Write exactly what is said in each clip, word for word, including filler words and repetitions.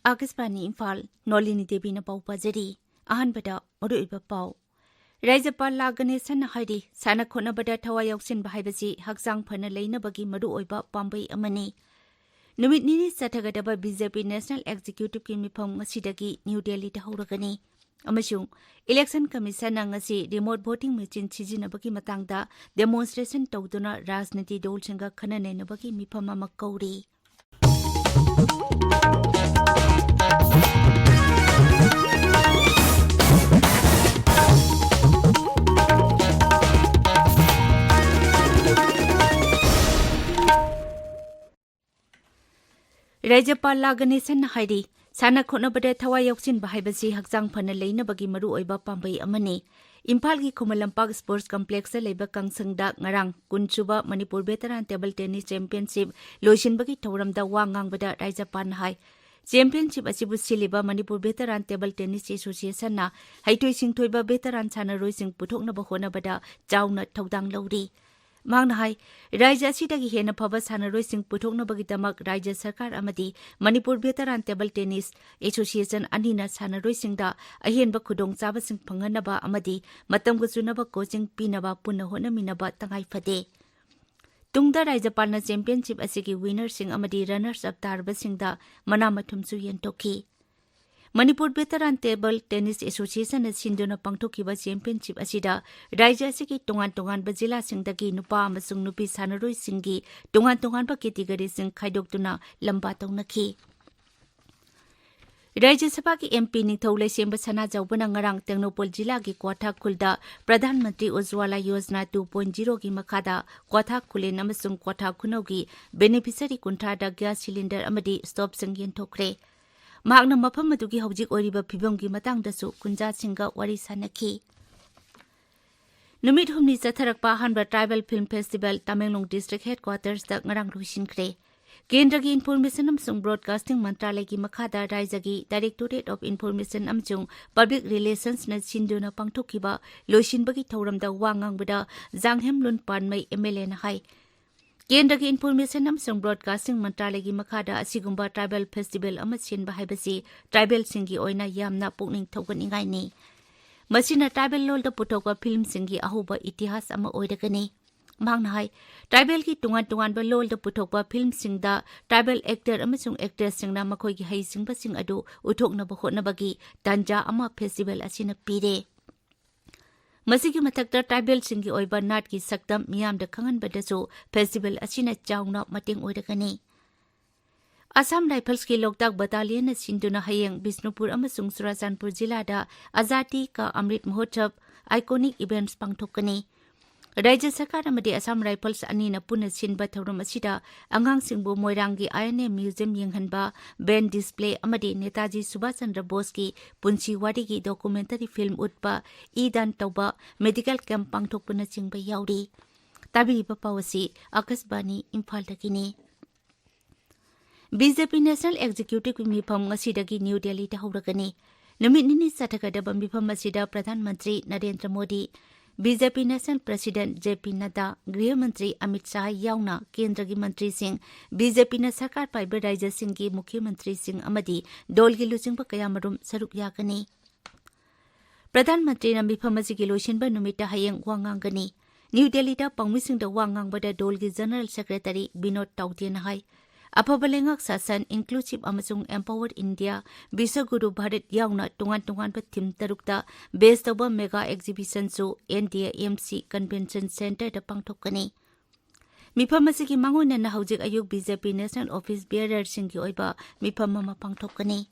ꯑꯥꯀꯥꯁꯕꯥꯅꯤ ꯏꯝꯐꯥꯜ, ꯅꯣꯂꯤꯅꯤ ꯗꯦꯕꯤꯅ ꯄꯥꯎ ꯄꯥꯖꯔꯤ꯫ ꯑꯍꯥꯟꯕꯗ ꯃꯔꯨꯑꯣꯏꯕ ꯄꯥꯎ꯫ ꯔꯥꯖ꯭ꯌꯄꯥꯜ ꯂꯥ ꯒꯅꯦꯁꯟꯅ ꯍꯥꯏꯔꯤ, ꯁꯥꯟꯅ ꯈꯣꯠꯅꯕꯗ ꯊꯋꯥꯏ ꯌꯥꯎꯁꯤꯟꯕ ꯍꯥꯏꯕꯁꯤ ꯍꯛꯆꯥꯡ ꯐꯅ ꯂꯩꯅꯕꯒꯤ ꯃꯔꯨꯑꯣꯏꯕ ꯄꯥꯝꯕꯩ ꯑꯃꯅꯤ꯫ ꯅꯨꯃꯤꯠ ꯅꯤꯅꯤ ꯆꯠꯊꯒꯗꯕ ꯕꯤ ꯖꯦ ꯄꯤ ꯅꯦꯁꯅꯦꯜ ꯑꯦꯛꯖꯤꯀ꯭ꯌꯨꯇꯤꯚꯀꯤ ꯃꯤꯐꯝ ꯉꯁꯤꯗꯒꯤ ꯅ꯭ꯌꯨ ꯗꯦꯜꯂꯤꯗ ꯍꯧꯔꯒꯅꯤ꯫ ꯑꯃꯁꯨꯡ ꯏꯂꯦꯛꯁꯟ ꯀꯃꯤꯁꯟꯅ ꯉꯁꯤ ꯔꯤꯃꯣꯠ ꯚꯣꯇꯤꯡ ꯃꯦꯆꯤꯟ ꯁꯤꯖꯤꯟꯅꯕꯒꯤ ꯃꯇꯥꯡꯗ ꯗꯦꯃꯣꯟꯁꯇ꯭ꯔꯦꯁꯟ ꯇꯧꯗꯨꯅ ꯔꯥꯖꯅꯤꯇꯤ ꯗꯜꯁꯤꯡꯒ ꯈꯟꯅ ꯅꯩꯅꯕꯒꯤ ꯃꯤꯐꯝ ꯑꯃ ꯀꯧꯔꯤ꯫ ꯔꯥꯖ꯭ꯌꯄꯥꯜ ꯂꯥ ꯒꯅꯦꯁꯟꯅ ꯍꯥꯏꯔꯤ, ꯁꯥꯟꯅ ꯈꯣꯠꯅꯕꯗ ꯊꯋꯥꯏ ꯌꯥꯎꯁꯤꯟꯕ ꯍꯥꯏꯕꯁꯤ ꯍꯛꯆꯥꯡ ꯐꯅ ꯂꯩꯅꯕꯒꯤ ꯃꯔꯨꯑꯣꯏꯕ ꯄꯥꯝꯕꯩ ꯑꯃꯅꯤ꯫ ꯏꯝꯐꯥꯜꯒꯤ ꯈꯨꯃꯟ ꯂꯝꯄꯥꯛ ꯁ꯭ꯄꯣꯔꯠꯁ ꯀꯝꯄ꯭ꯂꯦꯛꯁꯇ ꯂꯩꯕ ꯀꯥꯡꯁꯪꯗ ꯉꯔꯥꯡ ꯀꯨꯟꯁꯨꯕ Manipur veteran table tennis championship ꯂꯣꯏꯁꯤꯟꯕꯒꯤ ꯊꯧꯔꯝꯗ ꯋꯥ ꯉꯥꯡꯕꯗ ꯔꯥꯖ꯭ꯌꯄꯥꯜꯅ ꯍꯥꯏ, ꯆꯦꯝꯄꯤꯌꯟꯁꯤꯞ ꯑꯁꯤꯕꯨ ꯁꯤꯜꯂꯤꯕ ꯃꯅꯤꯄꯨꯔ ꯚꯦꯇꯔꯥꯟ ꯇꯦꯕꯜ ꯇꯦꯅꯤꯁ ꯑꯦꯁꯣꯁꯤꯌꯦꯁꯟꯅ ꯍꯩꯊꯣꯏ ꯁꯤꯡꯊꯣꯏꯕ ꯚꯦꯇꯔꯥꯟ ꯁꯥꯟꯅꯔꯣꯏꯁꯤꯡ ꯄꯨꯊꯣꯛꯅꯕ ꯍꯣꯠꯅꯕꯗ ꯆꯥꯎꯅ ꯊꯧꯗꯥꯡ ꯂꯧꯔꯤ꯫ ꯃꯍꯥꯛꯅ ꯍꯥꯏ, ꯔꯥꯖ꯭ꯌ ꯑꯁꯤꯗꯒꯤ ꯍꯦꯟꯅ ꯐꯕ ꯁꯥꯟꯅꯔꯣꯏꯁꯤꯡ ꯄꯨꯊꯣꯛꯅꯕꯒꯤꯗꯃꯛ ꯔꯥꯖ꯭ꯌ ꯁꯔꯀꯥꯔ ꯑꯃꯗꯤ Manipur veteran table tennis association ꯑꯅꯤꯅ ꯁꯥꯟꯅꯔꯣꯏꯁꯤꯡꯗ ꯑꯍꯦꯟꯕ ꯈꯨꯗꯣꯡꯆꯥꯕꯁꯤꯡ ꯐꯪꯍꯟꯅꯕ ꯑꯃꯗꯤ ꯃꯇꯝꯒ ꯆꯨꯅꯕ ꯀꯣꯆꯤꯡ ꯄꯤꯅꯕ ꯄꯨꯟꯅ ꯍꯣꯠꯅꯃꯤꯟꯅꯕ ꯇꯉꯥꯏ ꯐꯗꯦ꯫ ꯇꯨꯡꯗ ꯔꯥꯖ꯭ꯌꯄꯥꯜꯅ ꯆꯦꯝꯄꯤꯌꯟꯁꯤꯞ ꯑꯁꯤꯒꯤ ꯋꯤꯅꯔꯁꯤꯡ ꯑꯃꯗꯤ ꯔꯟꯅꯔꯁ ꯑꯞ ꯇꯥꯔꯕꯁꯤꯡꯗ ꯃꯅꯥ ꯃꯊꯨꯝꯁꯨ ꯌꯦꯟꯊꯣꯛꯈꯤ꯫ ꯃꯅꯤꯄꯨꯔ ꯚꯦꯇꯔꯥꯟ ꯇꯦꯕꯜ ꯇꯦꯅꯤꯁ ꯑꯦꯁꯣꯁꯤꯌꯦꯁꯟꯅ ꯁꯤꯟꯗꯨꯅ ꯄꯥꯡꯊꯣꯛꯈꯤꯕ ꯆꯦꯝꯄꯤꯌꯟꯁꯤꯞ ꯑꯁꯤꯗ ꯔꯥꯖ꯭ꯌ ꯑꯁꯤꯒꯤ ꯇꯣꯉꯥꯟ ꯇꯣꯉꯥꯟꯕ ꯖꯤꯂꯥꯁꯤꯡꯗꯒꯤ ꯅꯨꯄꯥ ꯑꯃꯁꯨꯡ ꯅꯨꯄꯤ ꯁꯥꯟꯅꯔꯣꯏꯁꯤꯡꯒꯤ ꯇꯣꯉꯥꯟ ꯇꯣꯉꯥꯟꯕ ꯀꯦꯇꯤꯒꯣꯔꯤꯁꯤꯡ ꯈꯥꯏꯗꯣꯛꯇꯨꯅ ꯂꯝꯕꯥ ꯇꯧꯅꯈꯤ꯫ ꯔꯥꯖ꯭ꯌ ꯁꯚꯥꯒꯤ ꯑꯦꯝ ꯄꯤ ꯅꯤꯡꯊꯧ ꯂꯩꯁꯦꯝꯕ ꯁꯅꯥꯖꯥꯎꯕꯅ ꯉꯔꯥꯡ ꯇꯦꯡꯅꯧꯄꯜ ꯖꯤꯂꯥꯒꯤ ꯀ꯭ꯋꯥꯊꯥ ꯈꯨꯜꯗ ꯄ꯭ꯔꯙꯥꯟ ꯃꯟꯇ꯭ꯔꯤ ꯎꯖ꯭ꯋꯥꯂꯥ ꯌꯣꯖꯅꯥ ꯇꯨ ꯄꯣꯏꯟꯠ ꯖꯤꯔꯣꯒꯤ ꯃꯈꯥꯗ ꯀ꯭ꯋꯥꯊꯥ ꯈꯨꯂꯦꯟ ꯑꯃꯁꯨꯡ ꯀ꯭ꯋꯥꯊꯥ ꯈꯨꯅꯧꯒꯤ ꯕꯦꯅꯤꯐꯤꯁꯔꯤ ꯀꯨꯟꯊ꯭ꯔꯥꯗ ꯒ꯭ꯌꯥꯁ ꯁꯤꯂꯤꯟꯗꯔ ꯑꯃꯗꯤ ꯁ꯭ꯇꯣꯚꯁꯤꯡ ꯌꯦꯟꯊꯣꯛꯈ꯭ꯔꯦ꯫ ꯃꯍꯥꯛꯅ ꯃꯐꯝ ꯑꯗꯨꯒꯤ ꯍꯧꯖꯤꯛ ꯑꯣꯏꯔꯤꯕ ꯐꯤꯕꯝꯒꯤ ꯃꯇꯥꯡꯗꯁꯨ ꯀꯨꯟꯖꯥꯁꯤꯡꯒ ꯋꯥꯔꯤ ꯁꯥꯅꯈꯤ꯫ ꯅꯨꯃꯤꯠ ꯍꯨꯝꯅꯤ ꯆꯠꯊꯔꯛꯄ ꯑꯍꯥꯟꯕ tribal film festival Tamenglong district ꯍꯦꯗꯀ꯭ꯋꯥꯇꯔꯁꯇ ꯉꯔꯥꯡ ꯂꯣꯏꯁꯤꯟꯈ꯭ꯔꯦ꯫ ꯀꯦꯟꯗ꯭ꯔꯒꯤ ꯏꯟꯐꯣꯔꯃꯦꯁꯟ ꯑꯃꯁꯨꯡ ꯕ꯭ꯔꯣꯗꯀꯥꯁꯇꯤꯡ ꯃꯟꯇ꯭ꯔꯥꯂꯌꯒꯤ ꯃꯈꯥꯗ ꯔꯥꯖ꯭ꯌꯒꯤ ꯗꯥꯏꯔꯦꯛꯇꯣꯔꯦꯠ ꯑꯣꯐ ꯏꯟꯐꯣꯔꯃꯦꯁꯟ ꯑꯃꯁꯨꯡ ꯄꯕ꯭ꯂꯤꯛ ꯔꯤꯂꯦꯁꯟꯁꯅ ꯁꯤꯟꯗꯨꯅ ꯄꯥꯡꯊꯣꯛꯈꯤꯕ ꯂꯣꯏꯁꯤꯟꯕꯒꯤ ꯊꯧꯔꯝꯗ ꯋꯥ ꯉꯥꯡꯕꯗ ꯖꯥꯡꯍꯦꯝꯂꯨꯟ ꯄꯥꯟꯃꯩ ꯑꯦꯝ ꯑꯦꯜ ꯑꯦꯅ ꯍꯥꯏ, ꯀꯦꯟꯗ꯭ꯔꯒꯤ ꯏꯟꯐꯣꯔꯃꯦꯁꯟ ꯑꯃꯁꯨꯡ ꯕ꯭ꯔꯣꯗꯀꯥꯁꯇꯤꯡ ꯃꯟꯇ꯭ꯔꯥꯂꯌꯒꯤ ꯃꯈꯥꯗ ꯑꯁꯤꯒꯨꯝꯕ ꯇ꯭ꯔꯥꯏꯕꯦꯜ ꯐꯦꯁꯇꯤꯚꯦꯜ ꯑꯃ ꯁꯤꯟꯕ ꯍꯥꯏꯕꯁꯤ ꯇ꯭ꯔꯥꯏꯕꯦꯜꯁꯤꯡꯒꯤ ꯑꯣꯏꯅ ꯌꯥꯝꯅ ꯄꯨꯛꯅꯤꯡ ꯊꯧꯒꯠꯅꯤꯡꯉꯥꯏꯅꯤ꯫ ꯃꯁꯤꯅ ꯇ꯭ꯔꯥꯏꯕꯦꯜ ꯂꯣꯜꯗ ꯄꯨꯊꯣꯛꯄ ꯐꯤꯜꯝꯁꯤꯡꯒꯤ ꯑꯍꯧꯕ ꯏꯇꯤꯍꯥꯁ ꯑꯃ ꯑꯣꯏꯔꯒꯅꯤ꯫ ꯃꯍꯥꯛꯅ ꯍꯥꯏ, ꯇ꯭ꯔꯥꯏꯕꯦꯜꯒꯤ ꯇꯣꯉꯥꯟ ꯇꯣꯉꯥꯟꯕ ꯂꯣꯜꯗ ꯄꯨꯊꯣꯛꯄ ꯐꯤꯜꯝꯁꯤꯡꯗ ꯇ꯭ꯔꯥꯏꯕꯦꯜ ꯑꯦꯛꯇꯔ ꯑꯃꯁꯨꯡ ꯑꯦꯛꯇ꯭ꯔꯦꯁꯁꯤꯡꯅ ꯃꯈꯣꯏꯒꯤ ꯍꯩꯁꯤꯡꯕꯁꯤꯡ ꯑꯗꯨ ꯎꯠꯊꯣꯛꯅꯕ ꯍꯣꯠꯅꯕꯒꯤ ꯇꯥꯟꯖꯥ ꯑꯃ ꯐꯦꯁꯇꯤꯚꯦꯜ ꯑꯁꯤꯅ ꯄꯤꯔꯦ꯫ ꯃꯁꯤꯒꯤ ꯃꯊꯛꯇ ꯇ꯭ꯔꯥꯏꯕꯦꯜꯁꯤꯡꯒꯤ ꯑꯣꯏꯕ ꯅꯥꯠꯀꯤ ꯁꯛꯇꯝ ꯃꯤꯌꯥꯝꯗ ꯈꯪꯍꯟꯕꯗꯁꯨ ꯐꯦꯁꯇꯤꯚꯦꯜ ꯑꯁꯤꯅ ꯆꯥꯎꯅ ꯃꯇꯦꯡ ꯑꯣꯏꯔꯒꯅꯤ꯫ ꯑꯁꯥꯝ ꯔꯥꯏꯐꯜꯁꯀꯤ ꯂꯣꯛꯇꯥꯛ ꯕꯇꯥꯂꯤꯌꯟꯅ ꯁꯤꯟꯗꯨꯅ ꯍꯌꯦꯡ ꯕꯤꯁꯅꯨꯄꯨꯔ ꯑꯃꯁꯨꯡ ꯆꯨꯔꯥꯆꯥꯟꯄꯨꯔ ꯖꯤꯂꯥꯗ ꯑꯖꯥꯗꯤ ꯀꯥ ꯑꯃ꯭ꯔꯤꯠ ꯃꯍꯣꯠꯁꯕ ꯑꯥꯏꯀꯣꯅꯤꯛ ꯏꯚꯦꯟꯠꯁ ꯄꯥꯡꯊꯣꯛꯀꯅꯤ꯫ ꯔꯥꯖ꯭ꯌ ꯁꯔꯀꯥꯔ ꯑꯃꯗꯤ ꯑꯁꯥꯝ ꯔꯥꯏꯐꯜꯁ ꯑꯅꯤꯅ ꯄꯨꯟꯅ ꯁꯤꯟꯕ ꯊꯧꯔꯝ ꯑꯁꯤꯗ ꯑꯉꯥꯡꯁꯤꯡꯕꯨ ꯃꯣꯏꯔꯥꯡꯒꯤ ꯑꯥꯏ ꯑꯦꯟ ꯑꯦ ꯃ꯭ꯌꯨꯖꯤꯌꯝ ꯌꯦꯡꯍꯟꯕ, ꯕꯦꯟ ꯗꯤꯁꯄ꯭ꯂꯦ ꯑꯃꯗꯤ ꯅꯦꯇꯥꯖꯤ ꯁꯨꯚꯥꯁ ꯆꯟꯗ꯭ꯔ ꯕꯣꯁꯀꯤ ꯄꯨꯟꯁꯤ ꯋꯥꯔꯤꯒꯤ ꯗꯣꯀꯨꯃꯦꯟꯇꯔꯤ ꯐꯤꯜꯝ ꯎꯠꯄ, ꯏ ꯗꯥꯟ ꯇꯧꯕ, ꯃꯦꯗꯤꯀꯦꯜ ꯀꯦꯝꯞ ꯄꯥꯡꯊꯣꯛꯄꯅꯆꯤꯡꯕ ꯌꯥꯎꯔꯤ꯫ ꯇꯥꯕꯤꯔꯤꯕ ꯄꯥꯎ ꯑꯁꯤ ꯑꯀꯥꯁꯕꯥꯅꯤ ꯏꯝꯐꯥꯜꯗꯒꯤꯅꯤ꯫ ꯕꯤ ꯖꯦ ꯄꯤ ꯅꯦꯁꯅꯦꯜ ꯑꯦꯛꯖꯤꯀ꯭ꯌꯨꯇꯤꯚꯀꯤ ꯃꯤꯐꯝ ꯉꯁꯤꯗꯒꯤ ꯅ꯭ꯌꯨ ꯗꯦꯜꯂꯤꯗ ꯍꯧꯔꯒꯅꯤ꯫ ꯅꯨꯃꯤꯠ ꯅꯤꯅꯤ ꯆꯠꯊꯒꯗꯕ ꯃꯤꯐꯝ ꯑꯁꯤꯗ Pradhan Mantri Narendra Modi, B J P national president J ꯄꯤ ꯅꯗ꯭ꯗꯥ, ꯒ꯭ꯔꯤꯍ ꯃꯟꯇ꯭ꯔꯤ ꯑꯃꯤꯠ ꯁꯥꯍ ꯌꯥꯎꯅ ꯀꯦꯟꯗ꯭ꯔꯒꯤ ꯃꯟꯇ꯭ꯔꯤꯁꯤꯡ, ꯕꯤ ꯖꯦ ꯄꯤꯅ ꯁꯔꯀꯥꯔ ꯄꯥꯏꯕ ꯔꯥꯖ꯭ꯌꯁꯤꯡꯒꯤ ꯃꯨꯈ꯭ꯌ ꯃꯟꯇ꯭ꯔꯤꯁꯤꯡ ꯑꯃꯗꯤ ꯗꯣꯜꯒꯤ ꯂꯨꯆꯤꯡꯕ ꯀꯌꯥꯃꯔꯨꯝ ꯁꯔꯨꯛ ꯌꯥꯒꯅꯤ꯫ ꯄ꯭ꯔꯙꯥꯟ ꯃꯟꯇ꯭ꯔꯤꯅ ꯃꯤꯐꯝ ꯑꯁꯤꯒꯤ ꯂꯣꯏꯁꯤꯟꯕ ꯅꯨꯃꯤꯠꯇ ꯍꯌꯦꯡ ꯋꯥ ꯉꯥꯡꯒꯅꯤ꯫ ꯅ꯭ꯌꯨ ꯗꯦꯜꯂꯤꯗ ꯄꯥꯎꯃꯤꯁꯤꯡꯗ ꯋꯥ ꯉꯥꯡꯕꯗ ꯗꯣꯜꯒꯤ ꯖꯦꯅꯔꯦꯜ ꯁꯦꯀ꯭ꯔꯦꯇꯔꯤ ꯕꯤꯅꯣꯗ ꯇꯥꯎꯗꯦꯅ ꯍꯥꯏ, ꯑꯐꯕ ꯂꯩꯉꯥꯛ ꯁꯥꯁꯟ, ꯏꯟꯀ꯭ꯂꯨꯁꯤꯚ ꯑꯃꯁꯨꯡ ꯑꯦꯝꯄꯥꯋꯔ ꯏꯟꯗꯤꯌꯥ, ꯕꯤꯁ꯭ꯋꯒꯨꯔꯨ ꯚꯥꯔꯠ ꯌꯥꯎꯅ ꯇꯣꯉꯥꯟ ꯇꯣꯉꯥꯟꯕ ꯊꯤꯝ ꯇꯔꯨꯛꯇ ꯕꯦꯖ ꯇꯧꯕ ꯃꯦꯒꯥ ꯑꯦꯛꯖꯤꯕꯤꯁꯟꯁꯨ N D A M C convention ꯁꯦꯟꯇꯔꯗ ꯄꯥꯡꯊꯣꯛꯀꯅꯤ꯫ ꯃꯤꯐꯝ ꯑꯁꯤꯒꯤ ꯃꯥꯡꯑꯣꯏꯅꯅ ꯍꯧꯖꯤꯛ ꯑꯌꯨꯛ B J P national office ꯕꯤꯌꯔꯔꯁꯤꯡꯒꯤ ꯑꯣꯏꯕ ꯃꯤꯐꯝ ꯑꯃ ꯄꯥꯡꯊꯣꯛꯀꯅꯤ꯫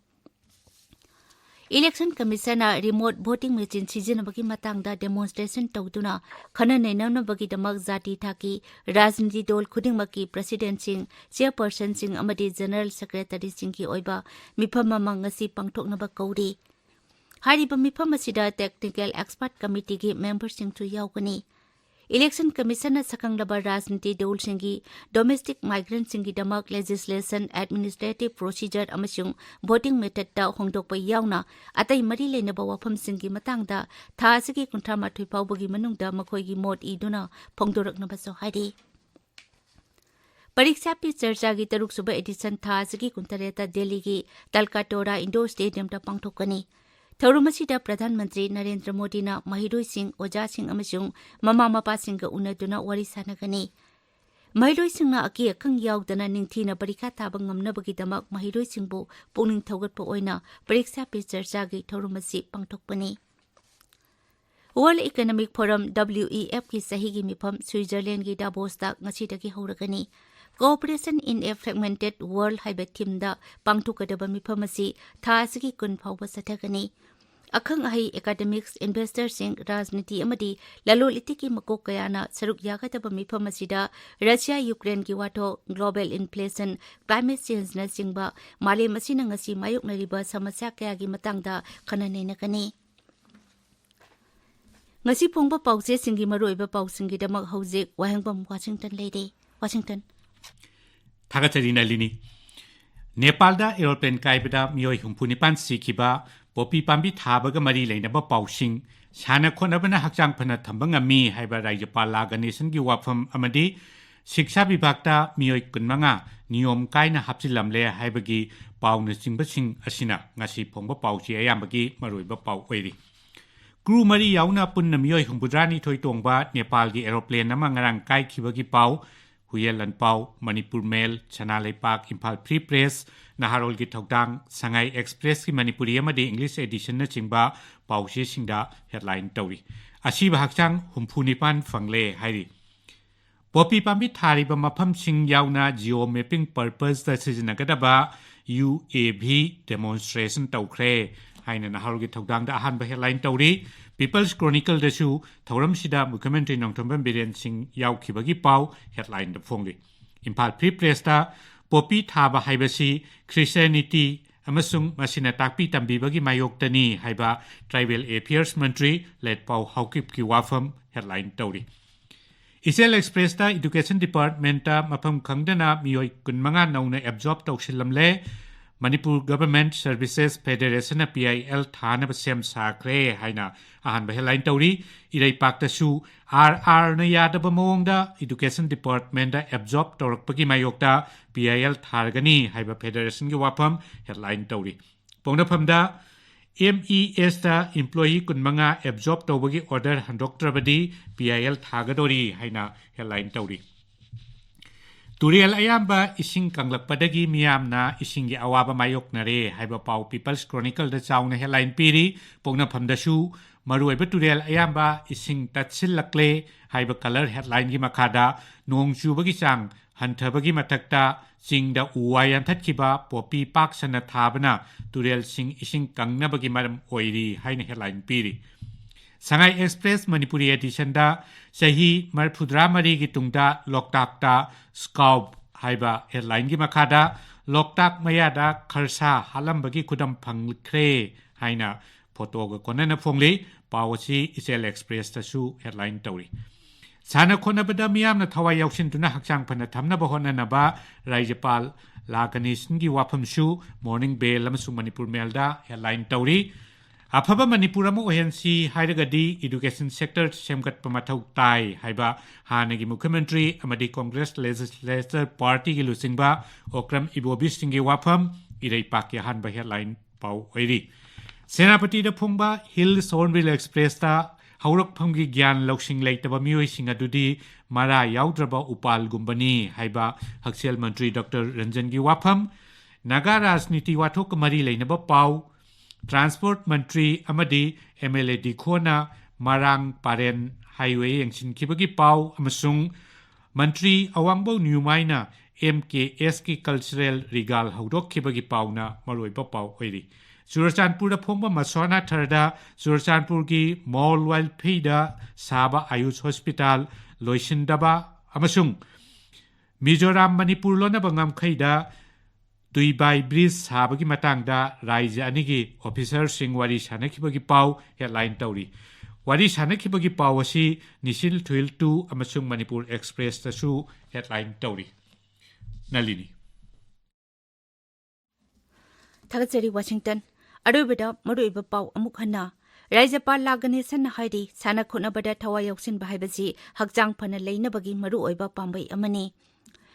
ꯏꯂꯦꯛꯁꯟ ꯀꯃꯤꯁꯟꯅ ꯔꯤꯃꯣꯠ ꯚꯣꯇꯤꯡ ꯃꯦꯆꯤꯟ ꯁꯤꯖꯤꯟꯅꯕꯒꯤ ꯃꯇꯥꯡꯗ ꯗꯦꯃꯣꯟꯁꯇ꯭ꯔꯦꯁꯟ ꯇꯧꯗꯨꯅ ꯈꯟꯅ ꯅꯩꯅꯅꯕꯒꯤꯗꯃꯛ ꯖꯥꯇꯤ ꯊꯥꯛꯀꯤ ꯔꯥꯖꯅꯤꯇꯤ ꯗꯣꯜ ꯈꯨꯗꯤꯡꯃꯛꯀꯤ ꯄ꯭ꯔꯁꯤꯗꯦꯟꯠꯁꯤꯡ, ꯆꯦꯌꯔꯄꯔꯁꯟꯁꯤꯡ ꯑꯃꯗꯤ ꯖꯦꯅꯔꯦꯜ ꯁꯦꯀ꯭ꯔꯦꯇꯔꯤꯁꯤꯡꯒꯤ ꯑꯣꯏꯕ ꯃꯤꯐꯝ ꯑꯃ ꯉꯁꯤ ꯄꯥꯡꯊꯣꯛꯅꯕ ꯀꯧꯔꯤ꯫ ꯍꯥꯏꯔꯤꯕ ꯃꯤꯐꯝ ꯑꯁꯤꯗ ꯇꯦꯛꯅꯤꯀꯦꯜ ꯑꯦꯛꯁꯄꯔꯠ ꯀꯃꯤꯇꯤꯒꯤ ꯃꯦꯝꯕꯔꯁꯤꯡꯁꯨ ꯌꯥꯎꯒꯅꯤ꯫ ꯏꯂꯦꯛꯁꯟ ꯀꯃꯤꯁꯟꯅ ꯁꯛꯈꯪꯂꯕ ꯔꯥꯖꯅꯤꯇꯤ ꯗꯣꯜꯁꯤꯡꯒꯤ ꯗꯣꯃꯦꯁꯇꯤꯛ ꯃꯥꯏꯒ꯭ꯔꯦꯟꯠꯁꯤꯡꯒꯤꯗꯃꯛ ꯂꯦꯖꯤꯁꯂꯦꯁꯟ, ꯑꯦꯗꯃꯤꯅꯤꯁꯇ꯭ꯔꯦꯇꯤꯚ ꯄ꯭ꯔꯣꯁꯤꯖꯔ ꯑꯃꯁꯨꯡ ꯚꯣꯇꯤꯡ ꯃꯦꯊꯗꯇ ꯍꯣꯡꯗꯣꯛꯄ ꯌꯥꯎꯅ ꯑꯇꯩ ꯃꯔꯤ ꯂꯩꯅꯕ ꯋꯥꯐꯝꯁꯤꯡꯒꯤ ꯃꯇꯥꯡꯗ ꯊꯥ ꯑꯁꯤꯒꯤ ꯀꯨꯟꯊ꯭ꯔꯥ ꯃꯥꯊꯣꯏ ꯐꯥꯎꯕꯒꯤ ꯃꯅꯨꯡꯗ ꯃꯈꯣꯏꯒꯤ ꯃꯣꯠ ꯏꯗꯨꯅ ꯐꯣꯡꯗꯣꯔꯛꯅꯕꯁꯨ ꯍꯥꯏꯔꯤ꯫ ꯄꯔꯤꯛꯁꯥ ꯄꯦ ꯆꯔꯆꯥꯒꯤ ꯇꯔꯨꯛꯁꯨꯕ ꯑꯦꯗꯤꯁꯟ ꯊꯥ ꯑꯁꯤꯒꯤ ꯀꯨꯟꯇꯔꯦꯠꯇ ꯗꯦꯜꯂꯤꯒꯤ ꯇꯜꯀꯥꯇꯣꯔꯥ ꯏꯟꯗꯣꯔ ꯁ꯭ꯇꯦꯗꯤꯌꯝꯗ ꯄꯥꯡꯊꯣꯛꯀꯅꯤ꯫ ꯊꯧꯔꯝ ꯑꯁꯤꯗ ꯄ꯭ꯔꯙꯥꯟ ꯃꯟꯇ꯭ꯔꯤ ꯅꯔꯦꯟꯗ꯭ꯔ ꯃꯣꯗꯤꯅ ꯃꯍꯩꯔꯣꯏꯁꯤꯡ, ꯑꯣꯖꯥꯁꯤꯡ ꯑꯃꯁꯨꯡ ꯃꯃꯥ ꯃꯄꯥꯁꯤꯡꯒ ꯎꯅꯗꯨꯅ ꯋꯥꯔꯤ ꯁꯥꯟꯅꯒꯅꯤ꯫ ꯃꯍꯩꯔꯣꯏꯁꯤꯡꯅ ꯑꯀꯤ ꯑꯈꯪ ꯌꯥꯎꯗꯅ ꯅꯤꯡꯊꯤꯅ ꯄꯔꯤꯈꯥ ꯊꯥꯕ ꯉꯝꯅꯕꯒꯤꯗꯃꯛ ꯃꯍꯩꯔꯣꯏꯁꯤꯡꯕꯨ ꯄꯨꯛꯅꯤꯡ ꯊꯧꯒꯠꯄ ꯑꯣꯏꯅ ꯄꯔꯤꯛꯁꯥ ꯄꯦ ꯆꯔꯆꯥꯒꯤ ꯊꯧꯔꯝ ꯑꯁꯤ ꯄꯥꯡꯊꯣꯛꯄꯅꯤ꯫ World Economic Forum, W E F ꯀꯤ ꯆꯍꯤꯒꯤ ꯃꯤꯐꯝ ꯁ꯭ꯋꯤꯖꯔꯂꯦꯟꯒꯤ ꯗꯥꯕꯣꯁꯇ ꯉꯁꯤꯗꯒꯤ ꯍꯧꯔꯒꯅꯤ꯫ Cooperation in a Fragmented World ꯍꯥꯏꯕ ꯊꯤꯝꯗ ꯄꯥꯡꯊꯣꯛꯀꯗꯕ ꯃꯤꯐꯝ ꯑꯁꯤ ꯊꯥ ꯑꯁꯤꯒꯤ ꯀꯨꯟ ꯐꯥꯎꯕ ꯆꯠꯊꯒꯅꯤ꯫ ꯑꯈꯪ ꯑꯍꯩ, ꯑꯦꯀꯥꯗꯃꯤꯛꯁ, ꯏꯟꯚꯦꯁꯇꯔꯁꯤꯡ, ꯔꯥꯖꯅꯤꯇꯤ ꯑꯃꯗꯤ ꯂꯂꯣꯟ ꯏꯇꯤꯛꯀꯤ ꯃꯀꯣꯛ ꯀꯌꯥꯅ ꯁꯔꯨꯛ ꯌꯥꯒꯗꯕ ꯃꯤꯐꯝ ꯑꯁꯤꯗ ꯔꯁꯤꯌꯥ ꯌꯨꯀ꯭ꯔꯦꯟꯒꯤ ꯋꯥꯊꯣꯛ, ꯒ꯭ꯂꯣꯕꯦꯜ ꯏꯟꯐ꯭ꯂꯦꯁꯟ, ꯀ꯭ꯂꯥꯏꯃꯦꯠ ꯆꯦꯟꯖꯅꯆꯤꯡꯕ ꯃꯥꯂꯦꯝ ꯑꯁꯤꯅ ꯉꯁꯤ ꯃꯥꯌꯣꯛꯅꯔꯤꯕ ꯁꯃꯁ꯭ꯌꯥ ꯀꯌꯥꯒꯤ ꯃꯇꯥꯡꯗ ꯈꯟꯅ ꯅꯩꯅꯒꯅꯤ꯫ ꯉꯁꯤ ꯐꯣꯡꯕ ꯄꯥꯎꯆꯦꯁꯤꯡꯒꯤ ꯃꯔꯨꯑꯣꯏꯕ ꯄꯥꯎꯁꯤꯡꯒꯤꯗꯃꯛ ꯍꯧꯖꯤꯛ ꯋꯥꯍꯦꯡꯕꯝ ꯋꯥꯁꯤꯡꯇꯟ ꯂꯩꯔꯦ꯫ ꯋꯥꯁꯤꯡꯇꯟ꯫ ꯊꯥꯒꯠꯆꯔꯤ, ꯅꯂꯤꯅꯤ꯫ ꯅꯦꯄꯥꯜꯗ ꯑꯦꯔꯣꯄ꯭ꯂꯦꯟ ꯀꯥꯏꯕꯗ ꯃꯤꯑꯣꯏ ꯍꯨꯝꯐꯨ ꯅꯤꯄꯥꯟ ꯁꯤꯈꯤꯕ, ꯄꯣꯄꯤ ꯄꯥꯝꯕꯤ ꯊꯥꯕꯒ ꯃꯔꯤ ꯂꯩꯅꯕ ꯄꯥꯎꯁꯤꯡ, ꯁꯥꯟꯅ ꯈꯣꯠꯅꯕꯅ ꯍꯛꯆꯥꯡ ꯐꯅ ꯊꯝꯕ ꯉꯝꯃꯤ ꯍꯥꯏꯕ ꯔꯥꯖ꯭ꯌꯄꯥꯜ ꯂꯥ ꯒꯅꯦꯁꯟꯒꯤ ꯋꯥꯐꯝ ꯑꯃꯗꯤ ꯁꯤꯛꯁꯥ ꯕꯤꯚꯥꯒꯇ ꯃꯤꯑꯣꯏ ꯀꯨꯟꯃꯉꯥ ꯅꯤꯌꯣꯝ ꯀꯥꯏꯅ ꯍꯥꯞꯆꯤꯜꯂꯝꯂꯦ ꯍꯥꯏꯕꯒꯤ ꯄꯥꯎꯅꯆꯤꯡꯕꯁꯤꯡ ꯑꯁꯤꯅ ꯉꯁꯤ ꯐꯣꯡꯕ ꯄꯥꯎꯆꯦ ꯑꯌꯥꯝꯕꯒꯤ ꯃꯔꯨꯑꯣꯏꯕ ꯄꯥꯎ ꯑꯣꯏꯔꯤ꯫ ꯀ꯭ꯔꯨ ꯃꯔꯤ ꯌꯥꯎꯅ ꯄꯨꯟꯅ ꯃꯤꯑꯣꯏ ꯍꯨꯝꯐꯨꯇꯔꯥꯅꯤꯊꯣꯏ ꯇꯣꯡꯕ ꯅꯦꯄꯥꯜꯒꯤ ꯑꯦꯔꯣꯄ꯭ꯂꯦꯟ ꯑꯃ ꯉꯔꯥꯡ ꯀꯥꯏꯈꯤꯕꯒꯤ ꯄꯥꯎ, ꯍꯨꯌꯦꯟ ꯂꯥꯟꯄꯥꯎ, ꯃꯅꯤꯄꯨꯔ ꯃꯦꯜ, ꯁꯅꯥ ꯂꯩꯄꯥꯛ, ꯏꯝꯐꯥꯜ ꯐ꯭ꯔꯤ ꯄ꯭ꯔꯦꯁ, ꯅꯍꯥꯔꯣꯜꯒꯤ ꯊꯧꯗꯥꯡ, ꯁꯉꯥꯏ ꯑꯦꯛꯁꯄ꯭ꯔꯦꯁꯀꯤ ꯃꯅꯤꯄꯨꯔꯤ ꯑꯃꯗꯤ ꯏꯪꯂꯤꯁ ꯑꯦꯗꯤꯁꯟꯅꯆꯤꯡꯕ ꯄꯥꯎꯆꯦꯁꯤꯡꯗ ꯍꯦꯗꯂꯥꯏꯟ ꯇꯧꯔꯤ꯫ ꯑꯁꯤꯕ ꯍꯛꯆꯥꯡ ꯍꯨꯝꯐꯨ ꯅꯤꯄꯥꯟ ꯐꯪꯂꯦ ꯍꯥꯏꯔꯤ꯫ ꯄꯣꯄꯤ ꯄꯥꯝꯕꯤ ꯊꯥꯔꯤꯕ ꯃꯐꯝꯁꯤꯡ ꯌꯥꯎꯅ ꯖꯤꯑꯣ ꯃꯦꯄꯤꯡ ꯄꯔꯄꯁꯇ ꯁꯤꯖꯤꯟꯅꯒꯗꯕ ꯌꯨ ꯑꯦ ꯚꯤ ꯗꯦꯃꯣꯟꯁꯇ꯭ꯔꯦꯁꯟ ꯇꯧꯈ꯭ꯔꯦ ꯍꯥꯏꯅ ꯅꯍꯥꯔꯣꯜꯒꯤ ꯊꯧꯗꯥꯡꯗ ꯑꯍꯥꯟꯕ ꯍꯦꯗꯂꯥꯏꯟ ꯇꯧꯔꯤ꯫ ꯄꯤꯄꯜꯁ ꯀ꯭ꯔꯣꯅꯤꯀꯜꯗꯁꯨ ꯊꯧꯔꯝꯁꯤꯗ ꯃꯨꯈ꯭ꯌꯃꯟꯇ꯭ꯔꯤ ꯅꯣꯡꯊꯣꯝꯕꯝ ꯕꯤꯔꯦꯟ ꯁꯤꯡ ꯌꯥꯎꯈꯤꯕꯒꯤ ꯄꯥꯎ ꯍꯦꯗꯂꯥꯏꯟꯗ ꯐꯣꯡꯂꯤ꯫ ꯏꯝꯐꯥꯜ ꯐ꯭ꯔꯤ ꯄ꯭ꯔꯦꯁꯇ ꯄꯣꯄꯤ ꯊꯥꯕ ꯍꯥꯏꯕꯁꯤ ꯈ꯭ꯔꯤꯁꯇꯤꯌꯥꯅꯤꯇꯤ ꯑꯃꯁꯨꯡ ꯃꯁꯤꯅ ꯇꯥꯛꯄꯤ ꯇꯝꯕꯤꯕꯒꯤ ꯃꯥꯌꯣꯛꯇꯅꯤ ꯍꯥꯏꯕ ꯇ꯭ꯔꯥꯏꯕꯦꯜ ꯑꯦꯐꯤꯌꯔꯁ ꯃꯟꯇ꯭ꯔꯤ ꯂꯦꯠꯄꯥꯎ ꯍꯥꯎꯀꯤꯞꯀꯤ ꯋꯥꯐꯝ ꯍꯦꯗꯂꯥꯏꯟ ꯇꯧꯔꯤ꯫ ꯏꯆꯦꯜ ꯑꯦꯛꯁꯄ꯭ꯔꯦꯁꯇ ꯏꯗꯨꯀꯦꯁꯟ ꯗꯤꯄꯥꯔꯠꯃꯦꯟꯇ ꯃꯐꯝ ꯈꯪꯗꯅ ꯃꯤꯑꯣꯏ ꯀꯨꯟꯃꯉꯥ ꯅꯧꯅ ꯑꯦꯕꯖꯣꯔꯕ ꯇꯧꯁꯤꯜꯂꯝꯂꯦ꯫ Manipur Government Services Federation ꯅ P I L ꯊꯥꯅꯕ ꯁꯦꯝ ꯁꯥꯈ꯭ꯔꯦ ꯍꯥꯏꯅ ꯑꯍꯥꯟꯕ headline ꯇꯧꯔꯤ꯫ ꯏꯔꯩꯄꯥꯛꯇꯁꯨ R R ꯅ ꯌꯥꯗꯕ ꯃꯑꯣꯡꯗ Education Department ꯇ absorb ꯇꯧꯔꯛꯄꯒꯤ ꯃꯥꯌꯣꯛꯇ P I L ꯊꯥꯔꯒꯅꯤ ꯍꯥꯏꯕ federation ꯒꯤ ꯋꯥꯐꯝ headline ꯇꯧꯔꯤ꯫ ꯄꯣꯛꯅꯐꯝꯗ M E S ꯇ employee ꯀꯨꯟꯃꯉꯥ absorb ꯇꯧꯕꯒꯤ order ꯍꯟꯗꯣꯛꯇ꯭ꯔꯕꯗꯤ P I L ꯊꯥꯒꯗꯣꯔꯤ ꯍꯥꯏꯅ headline ꯇꯧꯔꯤ꯫ ꯇꯨꯔꯦꯜ ꯑꯌꯥꯝꯕ ꯏꯁꯤꯡ ꯀꯪꯂꯛꯄꯗꯒꯤ ꯃꯤꯌꯥꯝꯅ ꯏꯁꯤꯡꯒꯤ ꯑꯋꯥꯕ ꯃꯥꯌꯣꯛꯅꯔꯦ ꯍꯥꯏꯕ ꯄꯥꯎ People's Chronicle ꯗ ꯆꯥꯎꯅ headline ꯄꯤꯔꯤ꯫ ꯄꯣꯛꯅꯐꯝꯗꯁꯨ ꯃꯔꯨꯑꯣꯏꯕ ꯇꯨꯔꯦꯜ ꯑꯌꯥꯝꯕ ꯏꯁꯤꯡ ꯇꯠꯁꯤꯜꯂꯛꯂꯦ ꯍꯥꯏꯕ colour headline ꯒꯤ ꯃꯈꯥꯗ ꯅꯣꯡ ꯆꯨꯕꯒꯤ ꯆꯥꯡ ꯍꯟꯊꯕꯒꯤ ꯃꯊꯛꯇ ꯆꯤꯡꯗ ꯎ ꯋꯥ ꯌꯥꯟꯊꯠꯈꯤꯕ, ꯄꯣꯄꯤ ꯄꯥꯛ ꯁꯟꯅ ꯊꯥꯕꯅ ꯇꯨꯔꯦꯜꯁꯤꯡ ꯏꯁꯤꯡ ꯀꯪꯅꯕꯒꯤ ꯃꯔꯝ ꯑꯣꯏꯔꯤ ꯍꯥꯏꯅ headline ꯄꯤꯔꯤ꯫ ꯁꯉꯥꯏ Express ꯃꯅꯤꯄꯨꯔꯤ edition ꯗ ꯆꯍꯤ ꯃꯔꯤꯐꯨꯇꯔꯥ ꯃꯔꯤꯒꯤ ꯇꯨꯡꯗ ꯂꯣꯛꯇꯥꯛꯇ scoop ꯍꯥꯏꯕ headline ꯒꯤ ꯃꯈꯥꯗ ꯂꯣꯛꯇꯥꯛ ꯃꯌꯥꯗ ꯈꯔꯁꯥ ꯍꯥꯠꯂꯝꯕꯒꯤ ꯈꯨꯗꯝ ꯐꯪꯈ꯭ꯔꯦ ꯍꯥꯏꯅ photo ꯒ ꯀꯣꯟꯅꯅ ꯐꯣꯡꯂꯤ꯫ ꯄꯥꯎ ꯑꯁꯤ ꯏꯆꯦꯜ Express ꯇꯁꯨ headline ꯇꯧꯔꯤ꯫ ꯁꯥꯟꯅ ꯈꯣꯠꯅꯕꯗ ꯃꯤꯌꯥꯝꯅ ꯊꯋꯥꯏ ꯌꯥꯎꯁꯤꯟꯗꯨꯅ ꯍꯛꯆꯥꯡ ꯐꯅ ꯊꯝꯅꯕ ꯍꯣꯠꯅꯅꯕ ꯔꯥꯖ꯭ꯌꯄꯥꯜ ꯂꯥ ꯒꯅꯦꯁꯟꯒꯤ ꯋꯥꯐꯝꯁꯨ Morning Mail ꯑꯃꯁꯨꯡ Manipur Mail ꯗ headline ꯇꯧꯔꯤ꯫ ꯑꯐꯕ ꯃꯅꯤꯄꯨꯔ ꯑꯃ ꯑꯣꯏꯍꯟꯁꯤ ꯍꯥꯏꯔꯒꯗꯤ education sector ꯁꯦꯝꯒꯠꯄ ꯃꯊꯧ ꯇꯥꯏ ꯍꯥꯏꯕ ꯍꯥꯟꯅꯒꯤ ꯃꯨꯈ꯭ꯌꯃꯟꯇ꯭ꯔꯤ ꯑꯃꯗꯤ Congress Legislature Party ꯒꯤ ꯂꯨꯆꯤꯡꯕ ꯑꯣꯀ꯭ꯔꯝ ꯏꯕꯣꯕꯤ ꯁꯤꯡꯒꯤ ꯋꯥꯐꯝ ꯏꯔꯩꯄꯥꯛꯀꯤ ꯑꯍꯥꯟꯕ headline ꯄꯥꯎ ꯑꯣꯏꯔꯤ꯫ ꯁꯦꯅꯥꯄꯇꯤꯗ ꯐꯣꯡꯕ Hills Hornbill Express ꯇ ꯍꯧꯔꯛꯐꯝꯒꯤ ꯒ꯭ꯌꯥꯟ ꯂꯧꯁꯤꯡ ꯂꯩꯇꯕ ꯃꯤꯑꯣꯏꯁꯤꯡ ꯑꯗꯨꯗꯤ ꯃꯔꯥ ꯌꯥꯎꯗ꯭ꯔꯕ ꯎꯄꯥꯜꯒꯨꯝꯕꯅꯤ ꯍꯥꯏꯕ ꯍꯛꯁꯦꯜ ꯃꯟꯇ꯭ꯔꯤ ꯗꯣꯛꯇꯔ ꯔꯟꯖꯟꯒꯤ ꯋꯥꯐꯝ, ꯅꯥꯒꯥ ꯔꯥꯖꯅꯤꯇꯤ ꯋꯥꯊꯣꯛꯀ ꯃꯔꯤ ꯂꯩꯅꯕ ꯄꯥꯎ, transport ꯃꯟꯇ꯭ꯔꯤ ꯑꯃꯗꯤ M L A ꯗꯤꯈꯣꯅ ꯃꯔꯥꯡ ꯄꯥꯔꯦꯟ highway ꯌꯦꯡꯁꯤꯟꯈꯤꯕꯒꯤ ꯄꯥꯎ ꯑꯃꯁꯨꯡ ꯃꯟꯇ꯭ꯔꯤ ꯑꯋꯥꯡꯕꯧ ꯅ꯭ꯌꯨꯃꯥꯏꯅ M K S ꯀꯤ cultural regal ꯍꯧꯗꯣꯛꯈꯤꯕꯒꯤ ꯄꯥꯎꯅ ꯃꯔꯨꯑꯣꯏꯕ ꯄꯥꯎ ꯑꯣꯏꯔꯤ꯫ ꯆꯨꯔꯆꯥꯟꯄꯨꯔꯗ ꯐꯣꯡꯕ ꯃꯁ꯭ꯋꯥꯅꯥ ꯊꯔꯗ ꯆꯨꯔꯆꯥꯟꯄꯨꯔꯒꯤ ꯃꯣꯜ ꯋꯥꯏꯜꯐꯤꯗ ꯁꯥꯕ ꯑꯌꯨꯁ ꯍꯣꯁꯄꯤꯇꯥꯜ ꯂꯣꯏꯁꯤꯟꯗꯕ ꯑꯃꯁꯨꯡ ꯃꯤꯖꯣꯔꯥꯝ ꯃꯅꯤꯄꯨꯔ ꯂꯣꯟꯅꯕ ꯉꯝꯈꯩꯗ ꯇꯨꯏꯕꯥꯏ bridge ꯁꯥꯕꯒꯤ ꯃꯇꯥꯡꯗ ꯔꯥꯏꯖ꯭ꯌ ꯑꯅꯤꯒꯤ officer ꯁꯤꯡ ꯋꯥꯔꯤ ꯁꯥꯅꯈꯤꯕꯒꯤ ꯄꯥꯎ headline ꯇꯧꯔꯤ꯫ ꯋꯥꯔꯤ ꯁꯥꯅꯈꯤꯕꯒꯤ ꯄꯥꯎ ꯑꯁꯤ ꯅꯤꯁꯤꯜ ꯊꯨꯏꯜ ꯇꯨ ꯑꯃꯁꯨꯡ ꯃꯅꯤꯄꯨꯔ Express ꯇꯁꯨ headline ꯇꯧꯔꯤ꯫ ꯅꯂꯤꯅꯤ꯫ ꯊꯥꯒꯠꯆꯔꯤ, ꯋꯥꯁꯤꯡꯇꯟ꯫ ꯑꯔꯣꯏꯕꯗ ꯃꯔꯨꯑꯣꯏꯕ ꯄꯥꯎ ꯑꯃꯨꯛ ꯍꯟꯅ꯫ ꯔꯥꯖ꯭ꯌꯄꯥꯜ ꯂꯥ ꯒꯅꯦꯁꯟꯅ ꯍꯥꯏꯔꯤ, ꯁꯥꯟꯅ ꯈꯣꯠꯅꯕꯗ ꯊꯋꯥꯏ ꯌꯥꯎꯁꯤꯟꯕ ꯍꯥꯏꯕꯁꯤ ꯍꯛꯆꯥꯡ ꯐꯅ ꯂꯩꯅꯕꯒꯤ ꯃꯔꯨꯑꯣꯏꯕ ꯄꯥꯝꯕꯩ ꯑꯃꯅꯤ꯫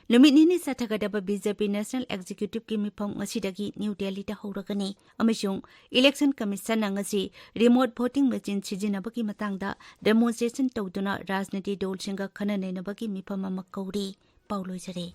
ꯅꯨꯃꯤꯠ ꯅꯤꯅꯤ ꯆꯠꯊꯒꯗꯕ ꯕꯤ ꯖꯦ ꯄꯤ National Executive ꯀꯤ ꯃꯤꯐꯝ ꯉꯁꯤꯗꯒꯤ ꯅ꯭ꯌꯨ ꯗꯦꯜꯂꯤꯗ ꯍꯧꯔꯒꯅꯤ ꯑꯃꯁꯨꯡ Election Commission ꯅ ꯉꯁꯤ remote voting machine ꯁꯤꯖꯤꯟꯅꯕꯒꯤ ꯃꯇꯥꯡꯗ demonstration ꯇꯧꯗꯨꯅ ꯔꯥꯖꯅꯤꯇꯤ ꯗꯜꯁꯤꯡꯒ ꯈꯟꯅ ꯅꯩꯅꯕꯒꯤ ꯃꯤꯐꯝ ꯑꯃ ꯀꯧꯔꯤ꯫ ꯄꯥꯎ ꯂꯣꯏꯖꯔꯦ꯫